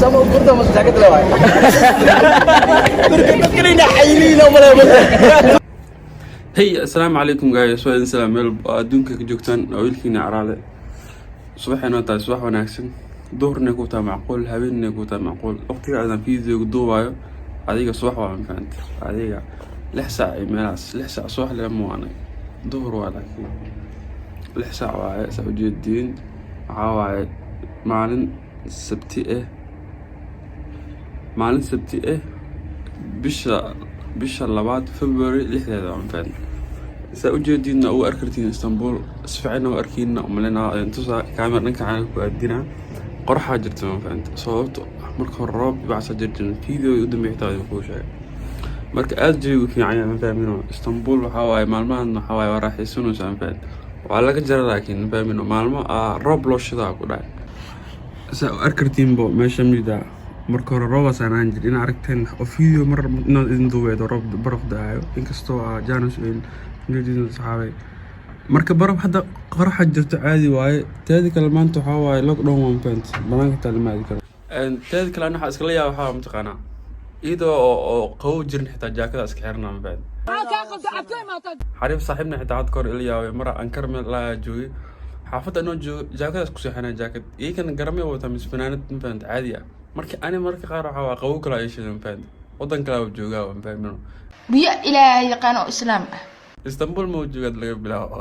Sama gurda mas jaakad la waay. Dadka ina xayliin oo malay. Hey, assalaamu calaykum guys, waa idin salaam meel oo adduunka ka joogtaan. Waa wiilkiina Caraale. Subaxayna tahay subax wanaagsan, duhurna ku tahay macquul, habeenna ku tahay macquul. Waqtiga aadan videoga duubayo adiga subax waa, mafahanta? Adiga 6 saac iyo meelahaas, 6 saac subax lema waanay, duhur waa, laakiin 6 saac waaye. Saa ujeediin, waxaa waaye maalin sabti ah, maalin sabti ah, bisha labaad, February 6deeda, waa mafahanta? Saa ujeediinna ugu arkartiin Istanbul, si fiicanna u arkiina umaleyna. Tusaa kaamera dhanka caaga ku aadinaa, qoraxaa jirta, ma fahanta? Sababto marka hore roob bacsaa jirtin, video u dambeeyay xitaa idin kuu sheegay. Marka aada jawigu fiican yahay, ma fahmino? Istanbul waxaa waaye maalmahan waxaa waaye waa raaxaysanaysaa, ma fahanta? Waa laga jara, laakiin ma fahmino, maalmo aa roob loo shidaa ku dhahay. Saa u arkartiinbo meesha mida marka hore roobaas aan ahaan jir in aragteen oo video mar inaad idin duubeedo, roob baraf da-ayo, inkastoo aa janus ujeedin saxaabay. Marka baraf hadda qoraxa jirto, caadi waaye. Teeda kale maanta waxaa waaye lockdown, one point banaanka taa lama aadi karo. Teeda kale ana waxaa iskala yaaba, waxaa mataqaanaa, iyadoo oo qabow jirin xitaa jaakada iska xirnaa, ma fahant? Xariif saaxiibna xitaa hadda kahor ila yaabay, mar Ankara meel laa joogay, xaafadda anoo joogo jaakadaas ku seexanaa, jaakad iyakana garamay wataa mise fanaanad, ma fahant? Caadi ah. Marka ani marka qaar waxaa waa qabow kale ay sheedan, ma fahant? Wadan kale aa joogaa, ma fahmino. Biyo Ilaahay yaqaan oo Islaam ah. Istanbul ma joogaad laga bilaabo.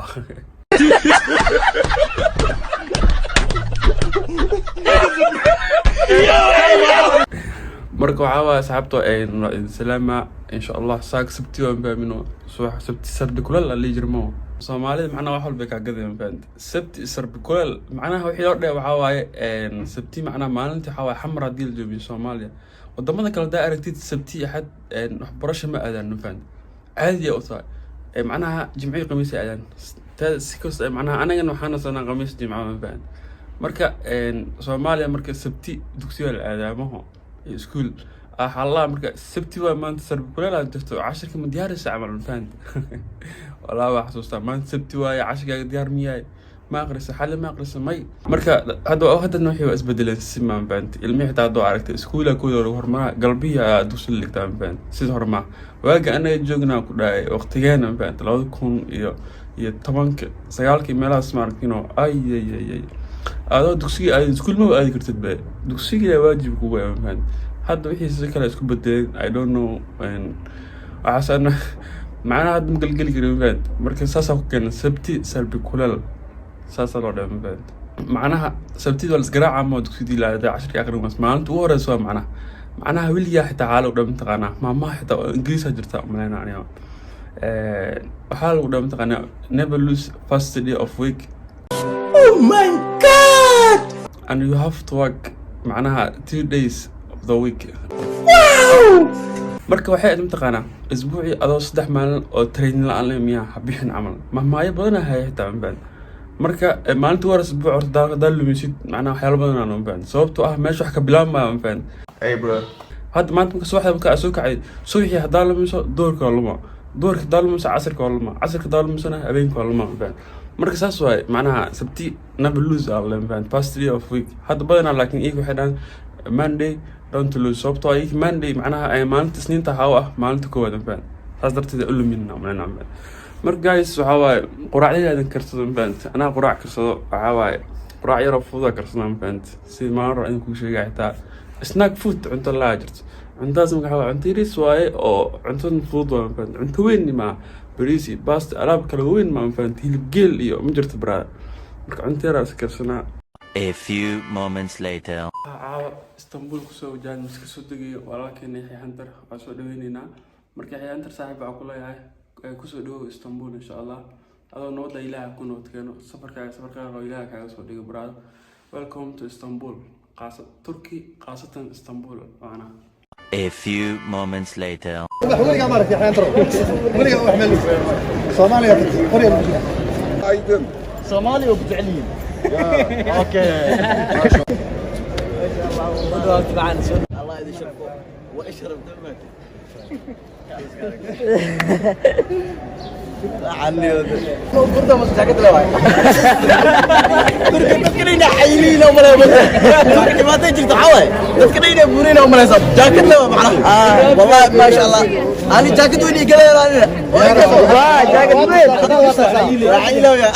Marka waxaa waaye asxaabta, idin salaama insha Allah. Saak sabti waan fahmino, subax sabti sardi kulal aa lihi jirmo. Soomaalida macnaha wax walbay kaa gadaya, ma fahamte? Sabti sardi kulal macnaha wixii loo dheh waxaa waaye sabti, macnaha maalintii waxaa waaye xamar haddii la joogiyo Soomaaliya, wadamada kale hadaa aragtid sabti axad waxbarasho ma aadaan, ma fahamte? Caadi u tahay. Macnaha jimciyo khamiis ay aadaan. Si kasta macnaha anagana waxaan nasanaa khamiis jimco, ma fahamte? Marka Soomaaliya marka sabti dugsiga la aadaa maho iyo iskuul waxaa marka sabti waa maanta sarbi kuleel aad jirto, cashirka ma diyaaraysa camal, ma fahamte? Walaa waa xasuustaa, maanta sabti waaye, cashirkaaga diyaar miyahay? Ma aqrisa xali? Ma aqrisa may? Marka hadda haddana waxay waa isbedeleen si, ma fahamte? Ilmihi xitaa haddoo aragtay iskuula kooda lagu hormaraa, galbihi ayaa dugsi la dhigtaa, ma fahamte? Sida hore maaha. Waaga anaga joognaa ku dhahay waqtigeena, ma fahamte, 2019, 9kii meelahaas, ma aragtino? Ay ay ay ay, adoo dugsiga aadi iskuul maba aadi kartid be, dugsiga waajib kugu ah, ma fahamte? Hadda wixii si kale isku bedeleen, I don't know, waxaas ana macnaha hadda ma gelgeli karin, ma fahamte? Marka saasaa ku keena sabti salbi kuleel, saasaa loo dhahay, ma fahamte? Macnaha sabtida waa lasgaraaca ama dugsidii la cashirka aqrin waas maalinta ugu horeysa waa macnaha weligaa xitaa xaala u dhan mataqaanaa, maamaha xitaa oo ingiriisa jirta umaleyna aniga. Waxaa lagu dhaha mataqaanaa, "Never lose first day of week." Oh my God! And you have to work macnaha 3 days of the week. Marka waxay ahayd mataqaanaa isbuucii adoo 3 maalin oo training la-aan le miyaa habixin camal. Mahmaayo badan haya xitaa, ma fahamte? Marka maalinta ugu horeysa isbuuc horta hadaa lumisid, macnaha waxyaalo badan aan, ma fahamte? Sababtoo ah meesha wax ka bilaabmaya, ma fahamte? Hey, bro. Hadda maanta marka subaxda marka aad soo kacay, subaxii haddaa lumiso, duhurka waa luma, duhurka haddaa lumiso, casirka waa luma, casirka haddaa lumisona, habeenka waa luma, ma fahamte? Marka saas waaye macnaha sabti never lose aa la, ma fahamte? First day of week hadda badanaa, laakiin iyaga waxay dhahaan "Monday don't lose", sababtoo ah iyaga Monday macnaha ay maalinta isniinta waxaa u ah maalinta koowaad, ma fahamte? Saas darteed u lumin maleyna, ma fahamte? Marka guys, waxaa waaye quraacdayaadan karsado, ma fahamte? Anaa quraac karsado, waxaa waaye quraac yaroo fududa karsada, ma fahamte? Sida maalin hore idin kuu sheegaya xitaa snack food cunto laa jirto. Cuntadaas marka waxaa waaye cunto yariis waaye oo cuntada fudud waa, ma fahamte? Cunto weyn ma bariis iyo basta alaab kala weyn ma fahamte? Hilib geel iyo ma jirto baraada. Marka cunto yaraa iska karsanaa. A few moments later. Caawa Istanbul kusoo wajahan mise kasoo degayo walaalkeena Yaxya Xantar, waa soo dhaweyneynaa. Marka Yaxya Xantar saaxiib waxaa ku leeyahay kusoo dhawow Istanbul insha Allah, adoo nabadda Ilaaha ku nabad keeno, safarkaaga safarkaaga oo Ilaaha kaaga soo dhigo. Brother, welcome to Istanbul, qaasa Turkey, khaasatan Istanbul macnaha. A few moments later. Weligaa ma aragtay xeentaro? Weligaa wax meel Soomaaliya qorya lagu jira. Soomaaliya oo ku jecel yihiin. Okay. Allah idin sharfo wa ishraf dhammaantiin. Jaakad le waay. Dadka dhan xayiliina umalay, marka dhibaato jirta waxaa waaye dadka dhan inay buurina umalaysa jaakad le waa macnaha. Wallahi, maasha Allah, ani jaakad weyn ii galaya anina. Waa jaakad weyn. Waa xayilooya.